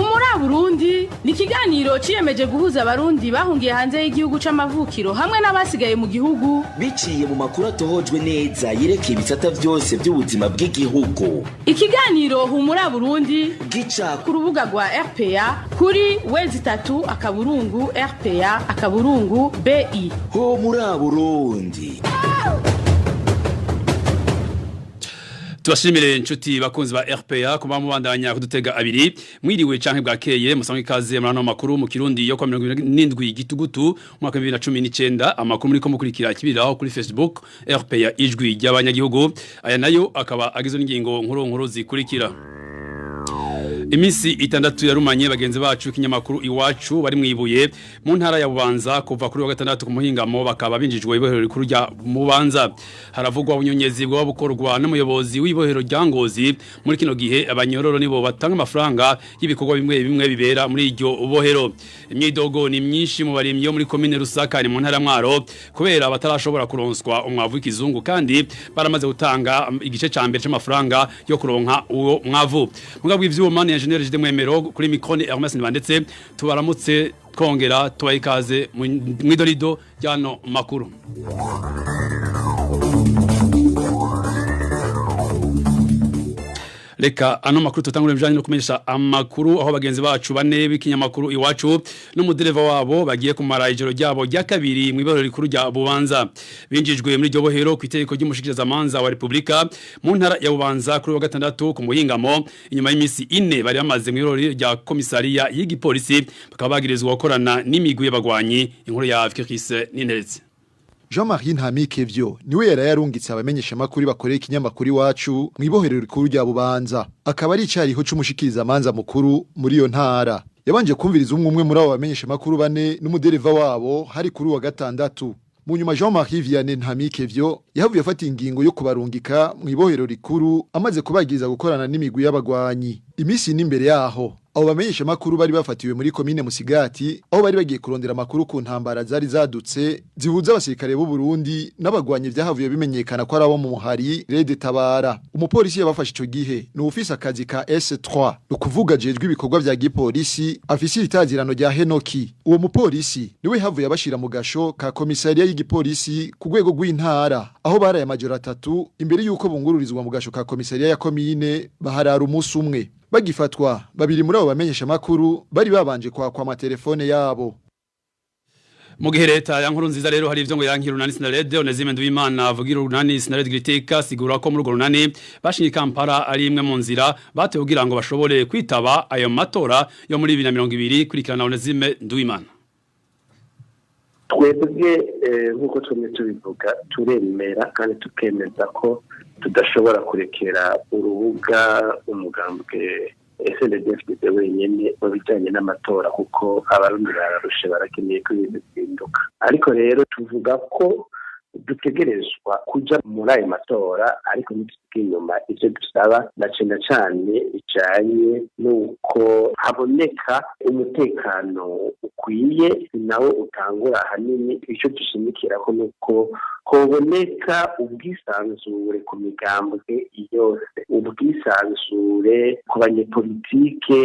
Humura Burundi ni ikiganiro ciyemeje guhuza abarundi bahungiye hanze y'igihugu c'amavukiro hamwe n'abasigaye mu gihugu biciye mu makuru atohojwe neza yerekeye ibisata vyose by'ubuzima bw'igihugu. Ikiganiro Humura Burundi gica ku rubuga rwa RPA kuri w3.rpa.bi. Ho muri Burundi. Tubashimire inshuti bakunzi ba RPA kuba mubandanya kudutega abiri. Mwiriwe canke bwakeye, musanzwe ikaze muri ano makuru mu Kirundi yo kwa 77 gitugutu umwaka 2019. Amakuru muri ko mukurikira kibiraho kuri Facebook RPA Ijwi ry'Abanyagihugu. Aya nayo akaba agizwe n'ingingo nkuru nkuru zikurikira. Imisi 6 yarumanye bagenzi bacu ikinyamakuru Iwacu bari mwibuye mu ntara ya Bubanza kuva kuri wa gatandatu ku muhingamo, bakaba binjijwe ibohero rikuru rya Mubanza. Haravugwa ubunyonyezi bwa bukorwa n'umuyobozi w'ibohero rya Ngozi. Muri kino gihe abanyororo nibo batanga amafaranga y'ibikorwa bimwe bimwe bibera muri iryo bohero. Imyidogo ni myinshi mu barimyi yo muri commune Rusaka ni mu ntara Mwaro, kubera batarashobora kuronswa umwavu w'ikizungu kandi baramaze gutanga igice ca mbere c'amafaranga yo kuronka uwo mwavu. Mugabo ivyuma ni Engineer Jide Mwemero, kuri micro ni Hermes Ndetse. Tubaramutse twongera tubaha ikaze mwidorido ryano makuru. Reka ano makuru tutangure bijanye no kumenyesha amakuru, aho bagenzi bacu bane b'ikinyamakuru Iwacu n'umudereva wabo bagiye kumara ijoro ryabo rya kabiri mu ibohero rikuru rya Bubanza. Binjijwe muri iryo bohero ku itegeko ry'umushikirizamanza wa Republika mu ntara ya Bubanza kuri wa gatandatu ku muhingamo, inyuma y'imisi 4 bari bamaze mu ibohero rya komisariya y'igipolisi, bakaba bagirizwa gukorana n'imigwi y'abagwanyi. Inkuru ya Chris Ninteretse. Jean-Marie Ntamikevyo niwe yari yarungitse abamenyesha makuru bakorera ikinyamakuru Iwacu mwiboherero rikuru rya Bubanza, akaba ari icariho c'umushikiriza mukuru muri iyo ntara. Yabanje kumviriza umwe umwe muri abo bamenyesha makuru bane n'umudereva wabo hari kuri wa gatandatu. Mu nyuma Jean-Marie Vianney Ntamikevyo yahavuye afata ingingo yo kubarungika mwibohero rikuru amaze kubagiriza gukorana n'imigwi y'abagwanyi. Imisi n'imbere yaho abo bamenyesha makuru bari bafatiwe muri komine Musigati, aho bari bagiye kurondera amakuru ku ntambara zari zadutse zihuza abasirikare b'u Burundi n'abagwanyi vyahavuye bimenyekana ko ari abo mu muhari Red Tabara. Umupolisi yabafashe ico gihe ni ufise akazi ka S3, ukuvuga jejwe ibikorwa vya gipolisi, afise itazirano rya Henoki. Uwo mupolisi niwe havuye abashira mu gasho ka komisariya y'igipolisi ku rwego rw'intara, aho baraye amajoro 3 imbere yuko bungururizwa mu gasho ka komisariya ya komine, baharara umunsi umwe. Bagifatwa, babiri muri abo bamenyesha makuru bari babanje kwakwa amatelefone yabo. Mu gihe leta ya nkuru nziza rero hari ivyo ngo yankira urunani Sinarede, Onezime Nduwimana avugira urunani Sinarede Griteka sigura ko muri urwo runani bashinye Kampala ari imwe mu nzira batewe kugira ngo bashobore kwitaba ayo matora yo muri 2020. Kurikirana Onezime Nduwimana. Twebwe nk'uko tumwe tubivuga, turemera kandi tukemeza ko tudashobora kurekera urubuga umugambwe SNDD-FDD wenyene mu bijanye n'amatora, kuko abarundi bararushe, barakeneye ko ibintu bihinduka. Ariko rero tuvuga ko dutegerezwa kuja muri ayo matora, ariko ntitusiga inyuma ivyo dusaba na cane cane bijanye n'uko haboneka umutekano ukwiye, nawo utangura ahanini. Ico dushimikirako nuko hoboneka ubwisanzure ku migambwe yose, ubwisanzure ku banyepolitike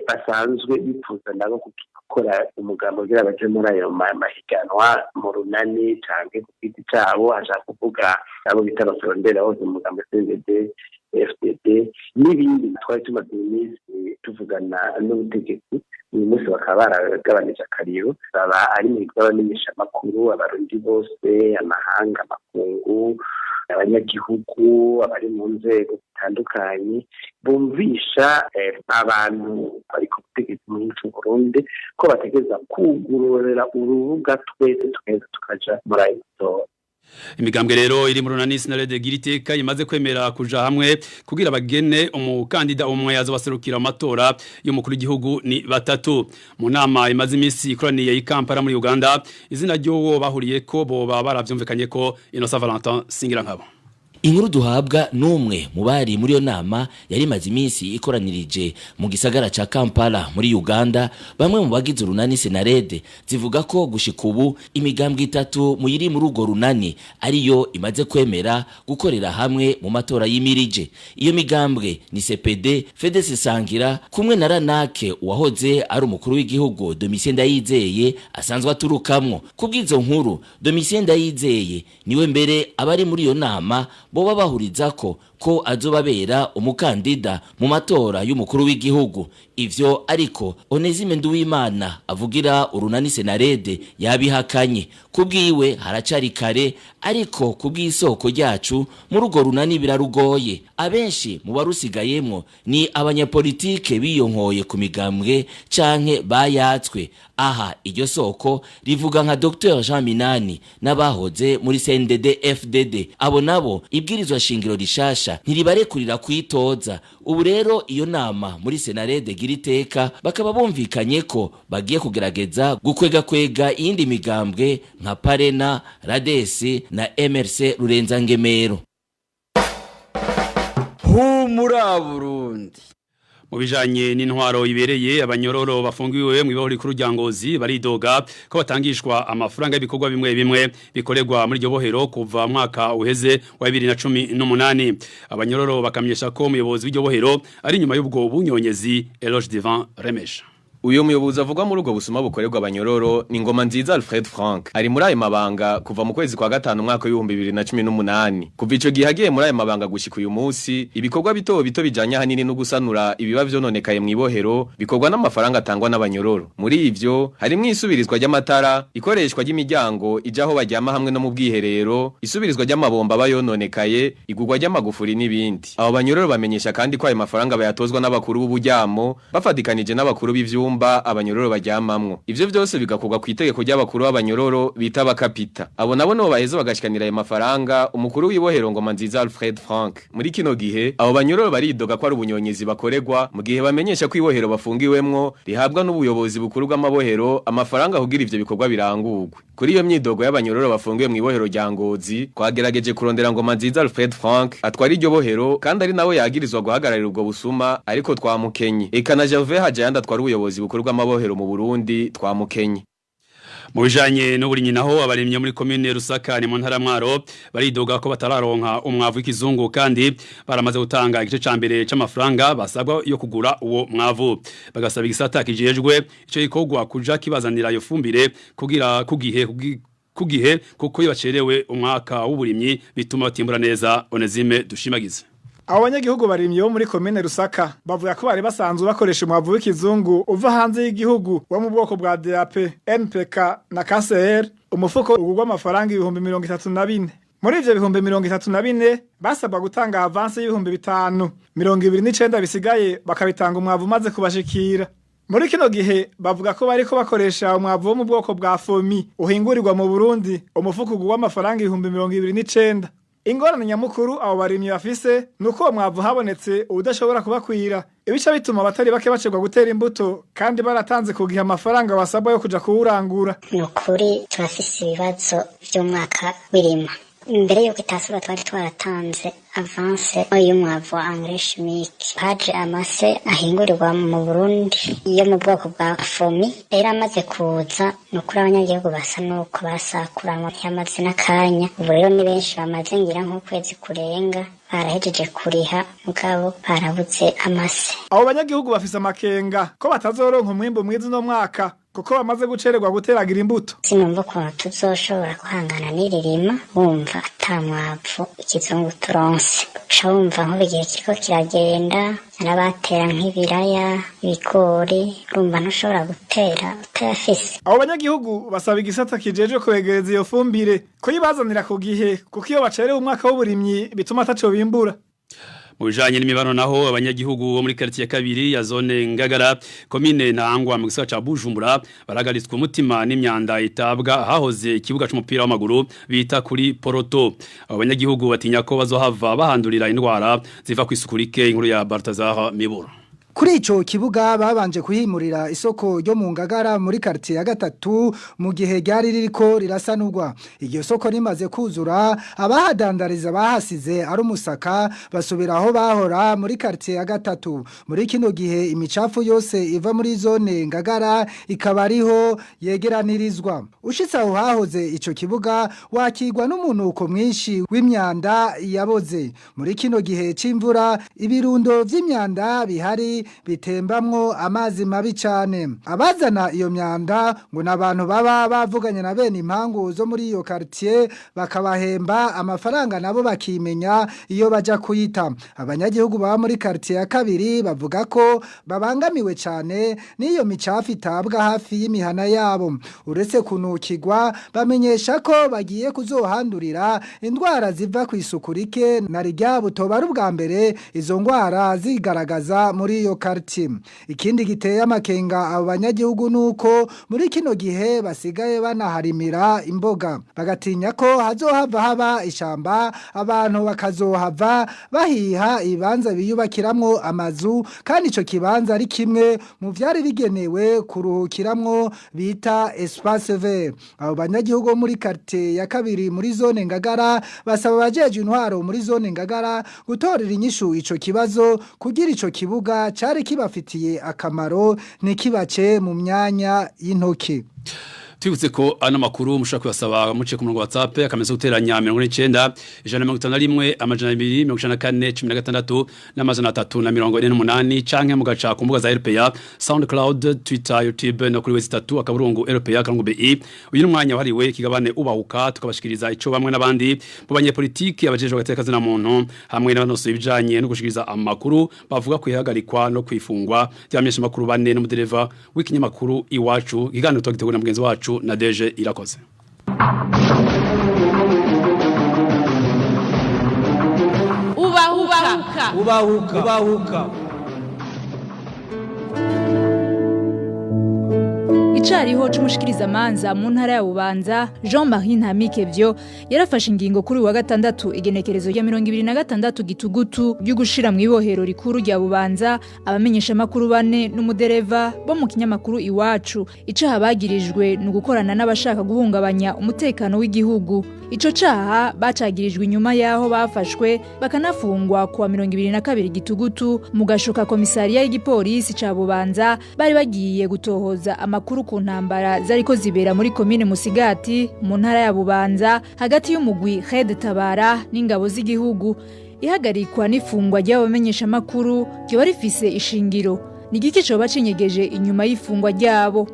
basanzwe bifuza nabo gukora umugambo kugira baje muri ayo mahiganwa mu runani canke ku giti cabo. Ashaka kuvuga abo bita abasorondera bose mu mugambo CNDD FDD n'ibindi. Twari tumaze iminsi tuvugana n'ubutegetsi, uyu munsi bakaba baragabanije akariro, baba ari mu bw'abamenyeshamakuru, abarundi bose, amahanga, amakungu, abanyagihugu, abari mu nzego zitandukanye, bumvisha abantu bari ku butegetsi mu gihugu c'u Burundi ko bategereza kugururira urubuga twese twese tukaja muri ayo matora. Imigambwe rero iri mu runani Sinarede Giriteka imaze kwemera kuja hamwe kugira bagene umukandida umwe azobaserukira amatora y'umukuru w'igihugu ni batatu. Mu nama imaze iminsi ikoraniye i Kampala muri Uganda, izina ry'uwo bahuriye ko boba baravyumvikanye ko Innocent Valentin Singirankabo. Inkuru duhabwa n'umwe mu bari muri iyo nama yari imaze iminsi ikoranirije mu gisagara ca Kampala muri Uganda, bamwe mu bagize urunani Senarede, zivuga ko gushika ubu imigambwe itatu muyiri muri urwo runani ariyo imaze kwemera gukorera hamwe mu matora y'imirije. Iyo migambwe ni CPD, FDC Sangira kumwe na Ranake uwahoze ari umukuru w'igihugu Domitien Ndayizeye asanzwe aturukamwo. Kubw'izo nkuru, Domitien Ndayizeye niwe mbere abari muri iyo nama boba bahuriza ko azobabera umukandida mu matora y'umukuru w'igihugu. Ivyo ariko Onesime Nduwimana avugira urunani Senarede yabihakanye. Kubwiwe haracari kare, ariko kubw'isoko ryacu muri urwo runani birarugoye. Abenshi mu barusigayemwo ni abanyapolitike biyonkoye ku migambwe canke bayatswe. Aha iryo soko rivuga nka Dr Jean Minani n'abahoze muri CNDD FDD. Abo nabo ibwirizwa shingiro rishasha ntiribarekurira kwitoza. Ubu rero iyo nama muri Senarede Giriteka bakaba bumvikanye ko bagiye kugerageza gukwega kwega iyindi migambwe nka Parena, Radesi na MRC Rurenzangemero. Humura Burundi. Mu bijanye n'intwaro ibereye, abanyororo bafungiwe mu ibohero rikuru rya Ngozi baridoga ko batangishwa amafaranga y'ibikorwa bimwe bimwe bikorerwa muri iryo bohero kuva mwaka uheze wa 2018. Abanyororo bakamenyesha ko umuyobozi w'iryo bohero ari inyuma y'ubwo bunyonyezi. Eloge Divin Remesha. Uyo muyobozi avugwa muri ubwo busuma bukorerwa abanyororo ni Ngoma Nziza Alfred Frank. Ari muri ayo mabanga kuva mu kwezi kwa gatanu umwaka w'ibihumbi 2018. Kuva ico gihe agiye muri ayo mabanga gushika uyu munsi, ibikorwa bito bito bijanye ahanini no gusanura ibiba vyononekaye mw'ibohero bikorwa n'amafaranga atangwa n'abanyororo. Muri ivyo harimwo isubirizwa ry'amatara, ikoreshwa ry'imiryango ija aho baryama hamwe no mu bwiherero, isubirizwa ry'amabomba aba yononekaye, igurwa ry'amagufuri n'ibindi. Abo banyororo bamenyesha kandi ko ayo mafaranga bayatozwa n'abakuru b'uburyamo bafatikanije n'abakuru b'ivyumba abanyororo baryamamwo. Ivyo vyose bigakorwa ku itegeko ry'abakuru b'abanyororo bita bakapita. Abo nabo nibo baheza bagashikanira ayo mafaranga umukuru w'ibohero Ngoma Nziza Alfred Frank. Muri kino gihe abo banyororo baridoga ko ari ubunyonyezi bakorerwa, mu gihe bamenyesha ko ibohero bafungiwemwo rihabwa n'ubuyobozi bukuru bw'amabohero amafaranga kugira ivyo bikorwa birangurwe. Kuri iyo myidogo y'abanyororo bafungiwe mu ibohero rya Ngozi, twagerageje kurondera Ngoma Nziza Alfred Frank atwara iryo bohero kandi ari nawe yagirizwa guhagararira ubwo busuma, ariko twamukenye. Eka na Gervais Hajayandi atwara ubuyobozi bukuru bw'amabohero mu Burundi twamukenye. Mu bijanye n'uburimyi naho, abarimyi muri commune Rusaka ni mu ntara Mwaro baridoga ko batararonka umwavu w'ikizungu kandi baramaze gutanga igice ca mbere c'amafaranga basabwa yo kugura uwo mwavu. Bagasaba igisata kijejwe ico gikorwa kuja kibazanira iyo fumbire kugira kugihe, kuko iyo bacerewe umwaka w'uburimyi bituma batimbura neza. Onezime Dushimagize. Abo banyagihugu barimye bo muri komine Rusaka bavuga ko bari basanzwe bakoresha umwavu w'ikizungu uva hanze y'igihugu wo mu bwoko bwa DAP, NPK na KCR, umufuko ugurwa amafaranga 34,000. Muri ivyo 34,000 basabwa gutanga avance y'5,000, 29 bisigaye bakabitanga umwavu umaze kubashikira. Muri kino gihe bavuga ko bariko bakoresha umwavu wo mu bwoko bwa Fomi uhingurirwa mu Burundi, umufuko ugurwa amafaranga 29,000. Ingorane nyamukuru abo barimyi bafise nuko uwo mwavu habonetse udashobora kubakwira, ibica bituma abatari bake bacegwa gutera imbuto kandi baratanze ku gihe amafaranga basabwa yo kuja kuwurangura. Ni ukuri turafise ibibazo vy'umwaka w'irima. Mbere yuko itasura twari twaratanze avance y'umwavu wa engrais chimique. Haje amase ahingurirwa mu Burundi yo mu bwoko bwa Fomi, rero amaze kuza ni ukuri abanyagihugu basa nuko basakuranwa, ntiyamaze n'akanya. Ubu rero ni benshi bamaze ngira nk'ukwezi kurenga barahejeje kuriha, mugabo barabuze amase. Abo banyagihugu bafise amakenga ko batazoronka umwimbu mwiza uno mwaka kuko bamaze gucererwa guteragira imbuto. Sinumva ukuntu tuzoshobora guhangana n'iri rima wumva ata mwavu ikizungu turonse. Uca wumva nk'ubu igihe kiriko kiragenda n'abatera nk'ibiraya, ibigori, urumva ntushobora gutera utayafise. Abo banyagihugu basaba igisata kijejwe kwegereza iyo fumbire kuyibazanira ku gihe, kuko iyo bacerewe umwaka w'uburimyi bituma ataco bimbura. Mu bijanye n'imibano naho, abanyagihugu bo muri quartier ya kabiri ya zone Ngagara, commune Ntahangwa mu gisagara ca Bujumbura baragaritswe umutima n'imyanda itabwa hahoze ikibuga c'umupira w'amaguru bita kuri Poroto. Abo banyagihugu batinya ko bazohava bahandurira indwara ziva kw'isuku rike. Inkuru ya Baltazar Miburo. Kuri ico kibuga babanje kuhimurira isoko ryo mu Ngagara muri quartier ya gatatu mu gihe ryari ririko rirasanurwa. Iryo soko rimaze kuzura, abahadandariza bahasize ari umusaka, basubira aho bahora muri quartier ya gatatu. Muri kino gihe imicafu yose iva muri zone Ngagara ikaba ariho yegeranirizwa. Ushitse aho hahoze ico kibuga, wakirwa n'umunuko mwinshi w'imyanda yaboze. Muri kino gihe c'imvura, ibirundo vy'imyanda bihari bitembamwo amazi mabi cane. Abazana iyo myanda ngo n'abantu baba bavuganye na bene impangu zo muri iyo quartier, bakabahemba amafaranga, nabo bakimenya iyo baja kuyita. Abanyagihugu baba muri quartier ya kabiri bavuga ko babangamiwe cane n'iyo micafu itabwa hafi y'imihana yabo. Uretse kunukirwa, bamenyesha ko bagiye kuzohandurira indwara ziva ku isuku rike, na rya butoba ari ubwa mbere izo ndwara zigaragaza muri iyo quartier. Ikindi giteye amakenga abo banyagihugu nuko muri kino gihe basigaye banaharimira imboga, bagatinya ko hazohava haba ishamba, abantu bakazohava bahiha ibibanza biyubakiramwo amazu, kandi ico kibanza ari kimwe mu vyari bigenewe kuruhukiramwo bita espace vert. Abo banyagihugu bo muri quartier ya kabiri muri zone Ngagara basaba abajeje intwaro muri zone Ngagara gutorera inyishu ico kibazo, kugira ico kibuga cari kibafitiye akamaro ntikibace mu myanya y'intoki. Twibutse ko ano makuru mushobora kuyasaba muciye ku murongo wa WhatsApp, akameza guteranya 49 151 294 16 n'amajana 348, canke mugaca ku mbuga za RPA, SoundCloud, Twitter, YouTube no kuri w3.rpa.bi. Uyu ni umwanya wahariwe kigabane Ubahuka, tukabashikiriza ico bamwe n'abandi mu banyepolitiki, abajejwe agateka na muntu hamwe n'abanosoye ibijanye no gushikiriza amakuru bavuga kwihagarikwa no kwifungwa ry'abamenyesha makuru bane n'umudereva w'ikinyamakuru Iwacu. Ikiganiro twagitegura na mugenzi wacu na Deje Irakoze. Ubahuka. Ubahuka. Ubahuka. Icariho c'umushikirizamanza mu ntara ya Bubanza, Jean-Marie Ntamikevyo, yarafashe ingingo kuri uyu wa gatandatu, igenekerezo rya 26 gitugutu, ryo gushira mu ibohero rikuru rya Bubanza abamenyeshamakuru bane n'umudereva bo mu kinyamakuru Iwacu. Icaha bagirijwe ni ugukorana n'abashaka guhungabanya umutekano w'igihugu. Ico caha bacagirijwe inyuma yaho bafashwe bakanafungwa kuwa 22 gitugutu mu gashoka komisariya y'igipolisi ca Bubanza, bari bagiye gutohoza amakuru ku ntambara zariko zibera muri komine Musigati mu ntara ya Bubanza hagati y'umugwi Red Tabara n'ingabo z'igihugu. Ihagarikwa n'ifungwa ry'abamenyeshamakuru ryoba rifise ishingiro? Ni igiki coba cinyegeje inyuma y'ifungwa ryabo?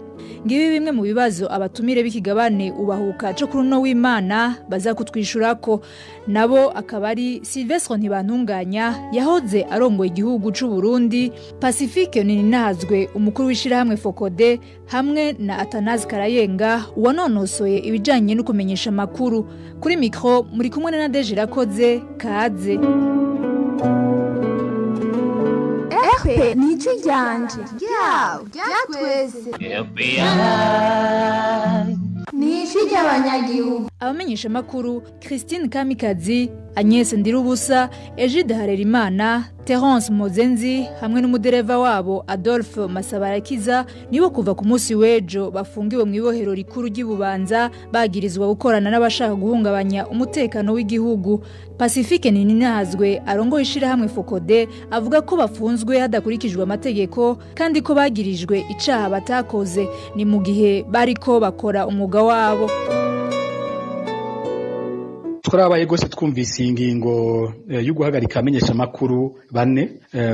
Ngibi bimwe mu bibazo abatumire b'ikigabane Ubahuka co kuri uno w'Imana baza kutwishurako. Nabo akaba ari Sylvestre Ntibantunganya yahoze arongoye igihugu c'u Burundi, Pacifique Nininahazwe umukuru w'ishirahamwe Fokode, hamwe na Athanase Karayenga uwanonosoye ibijanye no kumenyesha amakuru. Kuri micro muri kumwe na Nadege Irakoze. Kaze. RP ni ijwi ryanje, ryawe, rya twese, ni ijwi ry'abanyagihugu. Abamenyesha makuru Christine Kamikazi, Agnes Ndirubusa, Egide Harerimana, Terence Mozenzi hamwe n'umudereva wabo Adolphe Masabarakiza nibo kuva ku munsi w'ejo bafungiwe mu ibohero rikuru ry'Ibubanza, bagirizwa gukorana n'abashaka guhungabanya umutekano w'igihugu. Pacifique Nininahazwe arongoye ishirahamwe Fokode avuga ko bafunzwe hadakurikijwe amategeko kandi ko bagirijwe icaha batakoze, ni mu gihe bariko bakora umwuga wabo. Twarabaye gose twumvise iyi ngingo yo guhagarika abamenyeshamakuru bane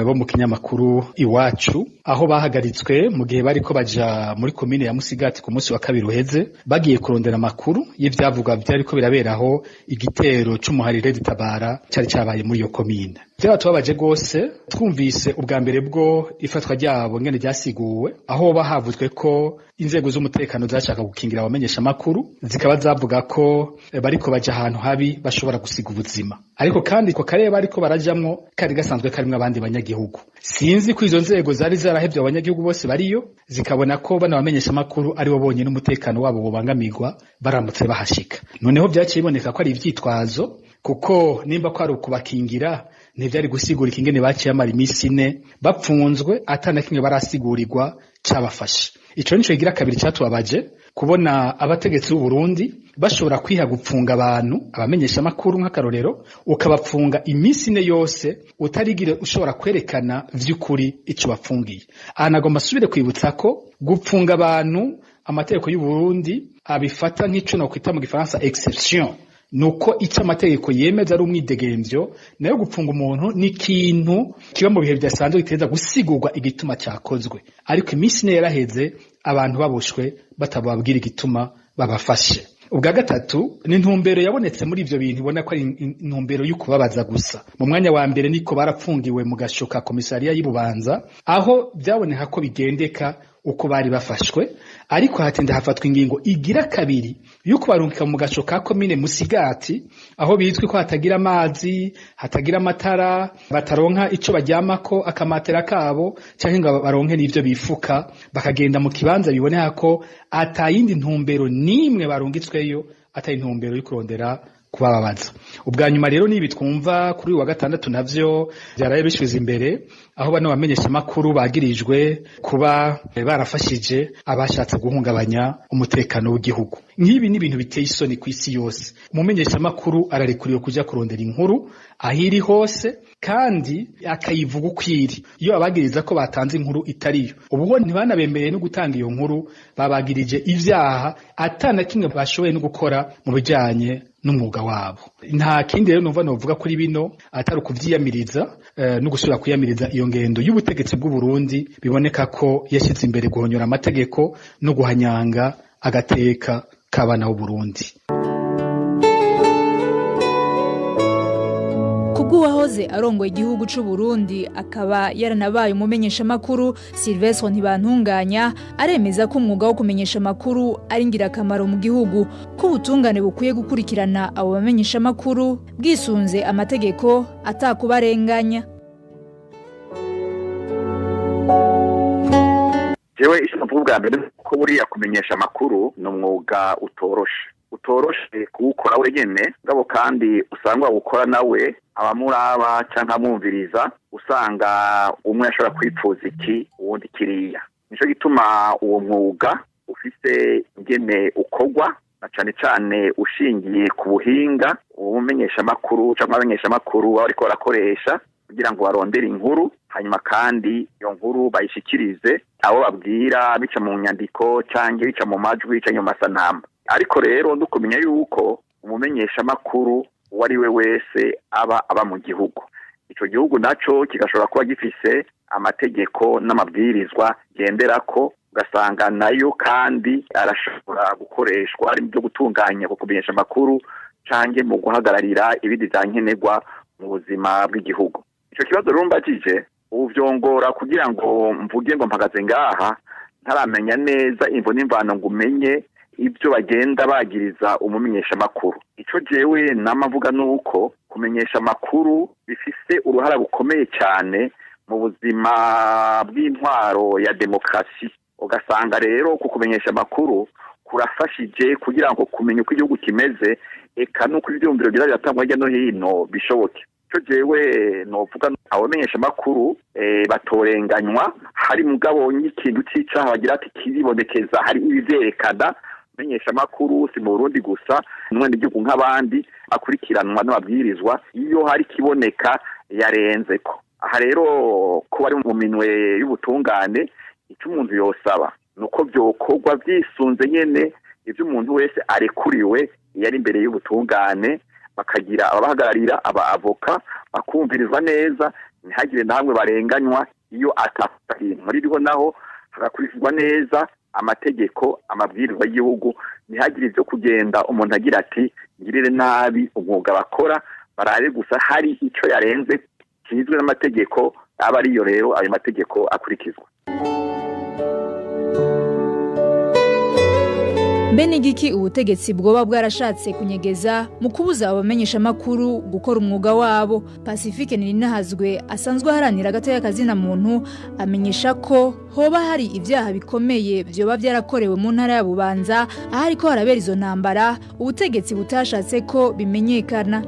bo mu kinyamakuru Iwacu, aho bahagaritswe mu gihe bariko baja muri komine ya Musigati ku munsi wa kabiri uheze, bagiye kurondera amakuru y'ivyavugwa vyariko biraberaho igitero c'umuharire Tabara cari cabaye muri iyo komine. Vyaratubabaje gose twumvise ubwa mbere bwo ifatwa ryabo ngene ryasiguwe, aho bahavuzwe ko inzego z'umutekano zashaka gukingira abamenyeshamakuru, zikaba zavuga ko bariko baja ahantu habi bashobora gusiga ubuzima. Ariko kandi ko karere bariko barajamwo kari gasanzwe karimwo abandi banyagihugu. Sinzi ko izo nzego zari zarahevye abanyagihugu bose bariyo, zikabona ko bano bamenyeshamakuru aribo bonyene umutekano wabo wobangamirwa baramutse bahashika. Noneho vyaciye biboneka ko ari ivyitwazo, kuko nimba ko ari ukubakingira, Ntivyari gusigurika ingene baciye amara iminsi 4 bapfunzwe atana kimwe barasigurirwa cabafashe. Ico nico kigira kabiri catubabaje, kubona abategetsi b'u Burundi bashobora kwiha gupfunga abantu, abamenyesha makuru nk'akarorero, ukabapfunga iminsi 4 yose utarigire ushobora kwerekana vy'ukuri ico bapfungiye. Aha nagomba asubire kwibutsa ko gupfunga abantu amategeko y'u Burundi abifata nk'ico nokwita mu gifaransa exception, nuko icyo amategeko yemeza ari umwidegemvyo, nayo gupfunga umuntu ni ikintu kiba mu bihe bidasanzwe giteza gusigurwa igituma cyakozwe. Ariko iminsi 4 yaraheze abantu baboshwe batababwira igituma babafashe. Ubwa gatatu ni intumbero yabonetse muri ivyo bintu, ibona ko ari intumbero y'ukubabaza gusa. Mu mwanya wa mbere niko barapfungiwe mu gasho ka komisariya y'Ibubanza, aho byaboneka ko bigendeka uko bari bafashwe, ariko hatinda hafatwa ingingo igira kabiri yuko barungika mu gaco ka komine Musigati, aho bizwi ko hatagira amazi, hatagira amatara, bataronka ico baryamako akamatera kabo canke ngo baronke n'ivyo bifuka, bakagenda mu kibanza biboneka ko atayindi ntumbero nimwe barungitsweyo atari intumbero yo kurondera kubababaza. Ubwa nyuma rero nibi twumva kuri uyu wa gatandatu navyo byaraye bishize imbere, aho bano bamenyesha makuru bagirijwe kuba barafashije abashatse guhungabanya umutekano w'igihugu. Nk'ibi ni ibintu biteye isoni ku isi yose. Umumenyesha makuru ararekuriwe kuja kurondera inkuru ahiri hose kandi akayivuga ukwiri. Iyo abagiriza ko batanze inkuru itariyo, ubu ntibanabemereye no gutanga iyo nkuru, babagirije ivyaha atana kimwe bashoboye no gukora mu bijanye n'umwuga wabo. Nta kindi rero numva novuga kuri bino atari ukuvyiyamiriza no gusubira kwiyamiriza iyo ngendo y'ubutegetsi bw'u Burundi, biboneka ko yashyize imbere guhonyora amategeko no guhanyanga agateka k'abana b'u Burundi. Kubw'uwahoze arongoye igihugu c'u Burundi akaba yaranabaye umumenyesha makuru Sylvestre Ntibantunganya, aremeza ko umwuga wo kumenyesha makuru ari ingirakamaro mu gihugu, ko ubutungane bukwiye gukurikirana abo bamenyesha makuru bwisunze amategeko atakubarenganya. Jewe icyo mvuga bwa mbere ko buriya kumenyesha makuru ni umwuga utoroshe kuwukora wenyene, ngabo kandi usanga wawukora nawe abamuraba canke amwumviriza, usanga umwe ashobora kwipfuza iki uwundi kiriya. Nico gituma uwo mwuga ufise ingene ukorwa, na cane cane ushingiye ku buhinga ubumenyesha makuru canke abamenyesha makuru baba bariko barakoresha kugira ngo barondere inkuru, hanyuma kandi iyo nkuru bayishikirize abo babwira bica mu nyandiko canke bica mu majwi canke mu masanamu. Ariko rero ndukumenya yuko umumenyesha makuru uwo ari we wese aba mu gihugu, ico gihugu naco kigashobora kuba gifise amategeko n'amabwirizwa genderako, ugasanga nayo kandi arashobora gukoreshwa ari byo gutunganya kumenyesha makuru canke mu guhagararira ibindi vyankenerwa mu buzima bw'igihugu. Ico kibazo rero mbajije uvyongora kugira ngo mvuge ngo mpagaze ngaha ntaramenya neza imvo n'imvano ngo umenye ibyo bagenda bagiriza umumenyesha makuru. Ico jewe namavuga nuko kumenyesha makuru bifise uruhara rukomeye cyane mu buzima bw'intwaro ya demokrasi. Ugasanga rero kukumenyesha makuru kurafashije kugira ngo kumenya uko igihugu kimeze, eka nuko ivyumviro biratangwa hirya no hino bishoboke. Ico jewe novuga abamenyesha makuru batorenganywa, hari mugabo n'ikintu c'icaha bagira ati kiribonekeza, hari ibivyerekana. Menyesha makuru si mu Burundi gusa, n'umwene gihugu nk'abandi akurikiranwa n'ababwirizwa iyo hari kiboneka yarenzeko. Aha rero ko bari mu minwe y'ubutungane, icyo umuntu yosaba nuko byokorwa vyisunze nyene ivyo umuntu wese arekuriwe iyo ari imbere y'ubutungane, bakagira ababahagararira aba avoka bakumvirizwa neza, ntihagire namwe barenganywa iyo atari muri riho, naho hagakurikizwa neza amategeko amabwirizwa y'igihugu, ntihagire ivyo kugenda umuntu agira ati ngirire nabi umwuga bakora, barabe gusa hari ico yarenze kizwe n'amategeko, aba ariyo rero ayo mategeko akurikizwa. Mbe n'igiki ubutegetsi bwoba bwarashatse kunyegeza mu kubuza abamenyesha makuru gukora umwuga wabo? Pacifique Nininahazwe asanzwe aharanira agateka kazina muntu amenyesha ko hoba hari ivyaha bikomeye vyoba vyarakorewe mu ntara ya Bubanza ahari ko harabera izo ntambara, ubutegetsi butashatse ko bimenyekana.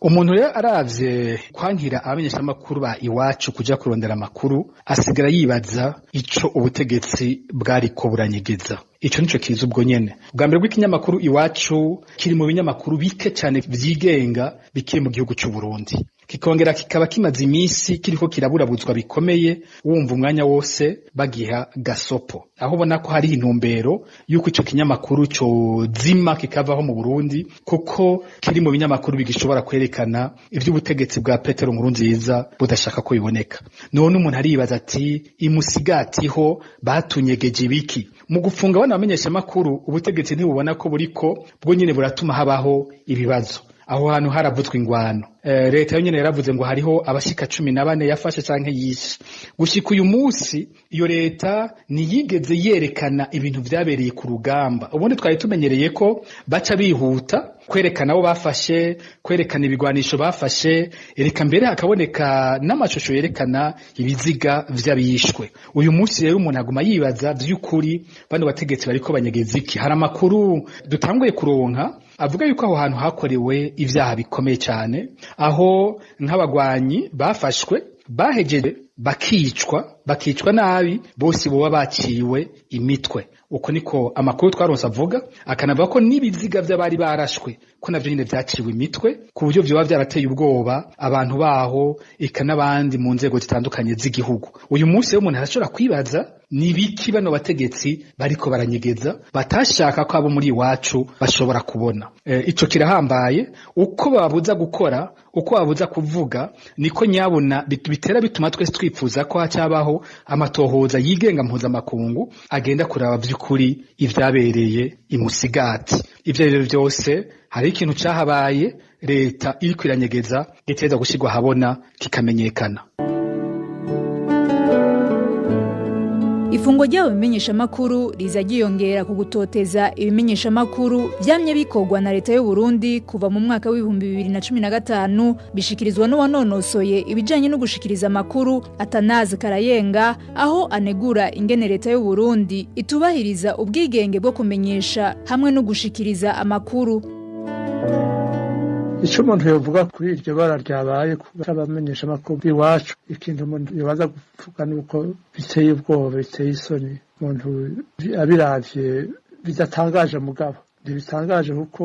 Umuntu rero aravye kwankira abamenyeshamakuru ba Iwacu kuja kurondera amakuru, asigara yibaza ico ubutegetsi bwariko buranyegeza. Ico nico kiza ubwo nyene. Ubwa mbere bw'ikinyamakuru Iwacu kiri mu binyamakuru bike cane vyigenga bikiri mu gihugu c'u Burundi, kikongera kikaba kimaze iminsi kiriko kiraburabuzwa bikomeye, wumva umwanya wose bagiha gasopo, aho ubona ko hari intumbero yuko ico kinyamakuru cozima kikavaho mu Burundi, kuko kiri mu binyamakuru bigishobora kwerekana ivy'ubutegetsi bwa Petero Nkurunziza budashaka ko biboneka. None umuntu aribaza ati imusigatiho batunyegeje ibiki? Mu gufunga bana bamenyeshamakuru, ubutegetsi ntibubona ko buriko bwo nyene buratuma habaho ibibazo. Aho hantu haravuzwe ingwano, leta yo nyene yaravuze ngo hariho abashika 14 yafashe canke yishe. Gushika uyu munsi iyo leta ntiyigeze yerekana ibintu vyabereye ku rugamba. Ubundi twari tumenyereye ko baca bihuta kwerekana abo bafashe, kwerekana ibigwanisho bafashe, ereka mbere hakaboneka n'amashusho yerekana ibiziga vy'abishwe. Uyu munsi rero umuntu aguma yibaza vy'ukuri bano bategetsi bariko banyegeza iki. Hari amakuru dutanguye kuronka avuga yuko aho hantu hakorewe ivyaha bikomeye cyane, aho nk'abagwanyi bafashwe bahejeje bakicwa nabi, bose boba baciwe imitwe. Uko niko amakuru twaronse avuga, akanavuga ko n'ibiziga vy'abari barashwe ko navyo nyene vyaciwe imitwe, ku buryo vyoba vyarateye ubwoba abantu baho eka n'abandi mu nzego zitandukanye z'igihugu. Uyu munsi rero umuntu arashobora kwibaza ni biki bano bategetsi bariko baranyegeza batashaka ko abo muri Iwacu bashobora kubona. Ico kirahambaye. Uko babuza gukora, uko babuza kuvuga, niko nyabona bitera bituma twese twifuza ko hacabaho amatohoza yigenga mpuzamakungu agenda kuraba vy'ukuri ivyabereye imusigati. Ivyo rero vyose hari ikintu cahabaye leta iriko iranyegeza, giteza gushirwa habona kikamenyekana. Ifungo ry'abo bimenyeshamakuru riza ryiyongera ku gutoteza ibimenyeshamakuru vyamye bikorwa na leta y'u Burundi kuva mu mwaka w'2015, bishikirizwa n'uwanonosoye ibijanye no gushikiriza amakuru Atanaze Karayenga, aho anegura ingene leta y'u Burundi itubahiriza ubwigenge bwo kumenyesha hamwe no gushikiriza amakuru. Icyo umuntu yovuga kuri iryo bara ryabaye abamenyesha amakuru iwacu, ikintu umuntu yobaza kuvuga ni uko biteye ubwoba, biteye isoni. Umuntu abiravye bidatangaje, mugabo ntibitangaje kuko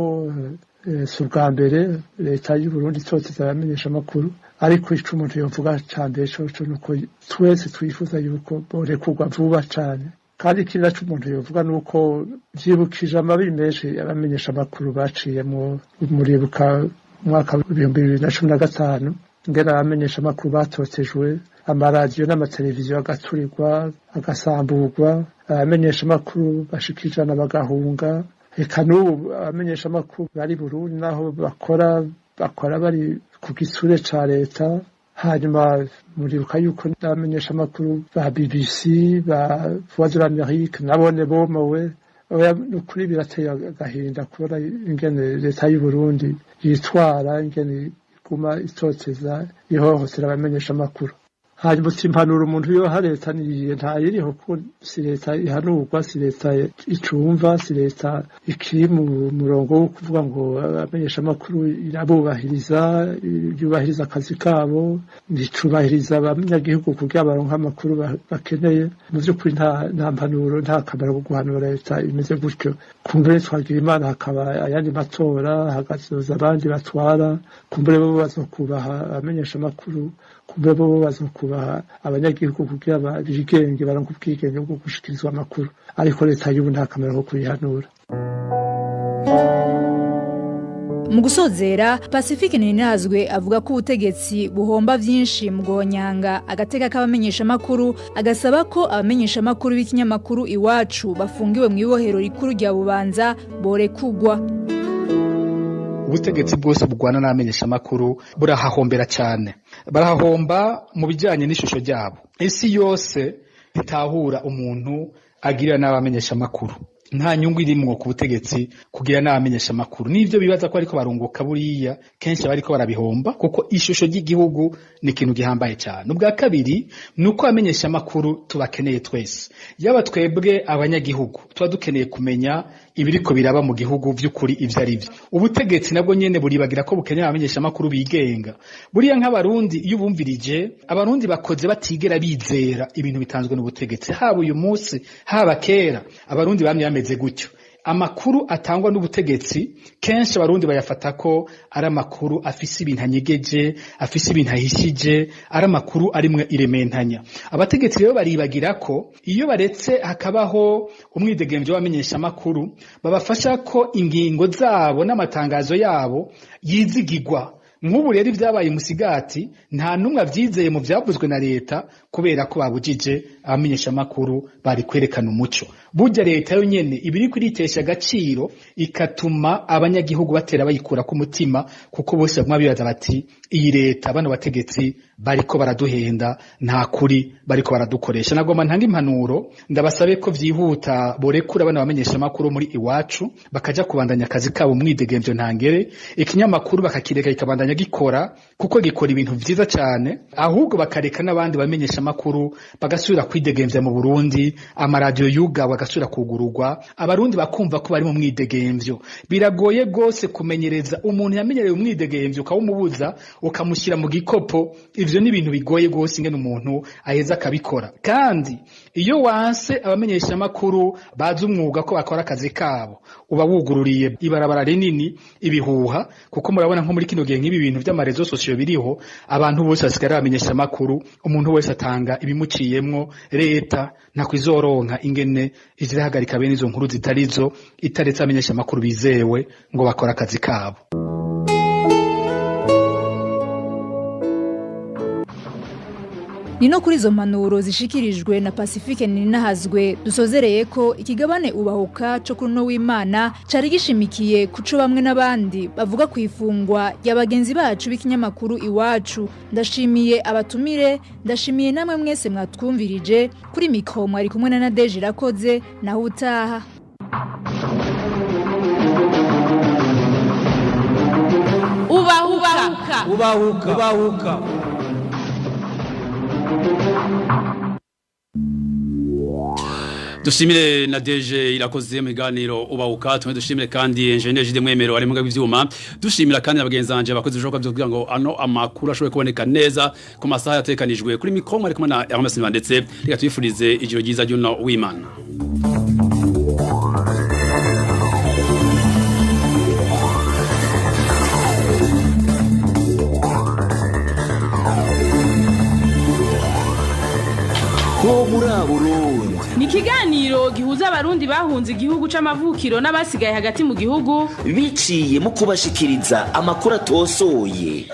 si ubwa mbere leta y'u Burundi itoteza abamenyesha amakuru. Ariko ico umuntu yovuga ca mbere coco ni uko twese twifuza yuko borekurwa vuba cane. Kandi ikindi naco umuntu yovuga ni uko vyibukije amabi menshi abamenyesha amakuru baciyemwo. Muribuka umwaka w'2015 ingene abamenyesha amakuru batotejwe, amaradiyo n'amateleviziyo agaturirwa, agasamburwa, abamenyesha amakuru bashika 100 bagahunga. Eka n'ubu abamenyesha amakuru bari Burundi naho bakora bari ku gitsure ca leta. Hanyuma muribuka yuko n'abamenyesha amakuru ba BBC, ba Voix de l'Amérique nabone bomowe. Oya, nukuri birateye agahinda kubona ingene leta y'u Burundi yitwara, ingene iguma itoteza, ihohotera abamenyesha amakuru. Hanyuma uti impanuro umuntu yoha leta niyihe? Ntayiriho, kuko si leta ihanurwa, si leta icumva, si leta ikiri mu murongo wo kuvuga ngo abamenyesha amakuru irabubahiriza, yubahiriza akazi kabo, nticubahiriza abanyagihugu kugira baronke amakuru bakeneye. Mu vy'ukuri nta mpanuro, nta kamaro ko guhanura leta imeze gutyo. Kumbure twagira Imana hakaba ayandi matora, hagazoza abandi batwara, kumbure bo bazokubaha abamenyesha amakuru, kumbure bo bazokubaha abanyagihugu kugira bigenge, baronke ubwigenge bwo gushikirizwa amakuru. Ariko leta y'ubu nta kamaro ko kuyihanura. Mu gusozera, Pacifique Ninazwe avuga ko ubutegetsi buhomba vyinshi mu guhonyanga agateka k'abamenyeshamakuru, agasaba ko abamenyeshamakuru b'ikinyamakuru Iwacu bafungiwe mu ibohero rikuru rya Bubanza borekugwa. Ubutegetsi bwose bugwana n'abamenyeshamakuru burahahombera cyane, barahahomba mu bijyanye n'ishusho ryabo. Isi yose ntitahura umuntu agirira n'abamenyeshamakuru. Nta nyungu irimwo ku butegetsi kugira n'abamenyesha amakuru, n'ivyo bibaza ko ariko barunguka, buriya kenshi bariko barabihomba, kuko ishusho ry'igihugu ni ikintu gihambaye cyane. Ubwa kabiri ni uko abamenyesha amakuru tubakeneye twese, yaba twebwe abanyagihugu tuba dukeneye kumenya ibiriko biraba mu gihugu vy'ukuri ivyo ari vyo. Ubutegetsi nabwo nyene buribagira ko bukeneye abamenyesha makuru bigenga. Buriya nk'abarundi iyo bumvirije, abarundi bakoze batigera bizera ibintu bitanzwe n'ubutegetsi, haba uyu munsi haba kera, abarundi bamye bameze gutyo. Amakuru atangwa n'ubutegetsi kenshi abarundi bayafata ko ari amakuru afise ibintu anyegeje, afise ibintu ahishije, ari amakuru arimwe irementanya. Abategetsi rero baribagira ko iyo baretse hakabaho umwidegemvyo w'abamenyesha amakuru, babafasha ko ingingo zabo n'amatangazo yabo yizigigwa. Nk'ubu rero ibyabaye Musigati nta numwe avyizeye mu vyavuzwe na leta, kubera ko babujije abamenyesha makuru bari kwerekana umuco. Burya leta yo nyene ibiri kuritesha agaciro, ikatuma abanyagihugu batera bayikura ku mutima, kuko bose baguma bibaza bati iyi leta bano bategetsi bariko baraduhenda, nta kuri bariko baradukoresha. Nagomba ntanga impanuro, ndabasabe ko vyihuta borekura bano bamenyesha makuru muri Iwacu, bakaja kubandanya akazi kabo mwidegemvyo ntangere, ikinyamakuru bakakireka kikabandanya gikora, kuko gikora ibintu vyiza cyane, ahubwo bakareka n'abandi bamenyesha makuru bagasubira kwidegemvya mu Burundi, amaradiyo yugawe agasubira kugururwa, abarundi bakumva ko bari mu mwidegemvyo. Biragoye gose kumenyereza umuntu yamenyereye umwidegemvyo ukawumubuza ukamushyira mu gikopo, ivyo ni ibintu bigoye gose ingene umuntu aheza akabikora. Kandi iyo wanse abamenyesha makuru bazi umwuga ko bakora akazi kabo, uba wugururiye ibarabara rinini ibihuha, kuko murabona nko muri kino gihe nk'ibi bintu vy'amarezo sosiyo biriho, abantu bose basigara bamenyesha makuru, umuntu wese atanga ibimuciyemwo. Leta ntakwizoronka ingene izirahagarika bene izo nkuru zitarizo, itaretse abamenyesha makuru bizewe ngo bakora akazi kabo. Ni no kuri izo mpanuro zishikirijwe na Pacifique Ninahazwe dusozereye ko ikigabane Ubahuka co kuri no w'Imana cari gishimikiye kuco bamwe n'abandi bavuga ku ifungwa ya bagenzi bacu b'ikinyamakuru Iwacu. Ndashimiye abatumire, ndashimiye namwe mwese mwatwumvirije. Kuri mikro mwari kumwe na Nadege Irakoze, naho utaha. Ubahuka. Ubahuka. Ubahuka. Dushimire na DG Irakoze mu biganiro Ubahuka, tumwe dushimire kandi engineer Jide Mwemero ari mu bw'ivyuma, dushimira kandi abagenzi banje bakoze ibishoboka byose kugira ngo ano amakuru ashobore kuboneka neza ku masaha yatekanijwe. Kuri mikro mwari kumwe na Hermes ndetse reka twifurize ijoro ryiza ry'uno w'Imana. Ho muri Burundi ni ikiganiro gihuza abarundi bahunze igihugu c'amavukiro n'abasigaye hagati mu gihugu, biciye mu kubashikiriza amakuru atosoye.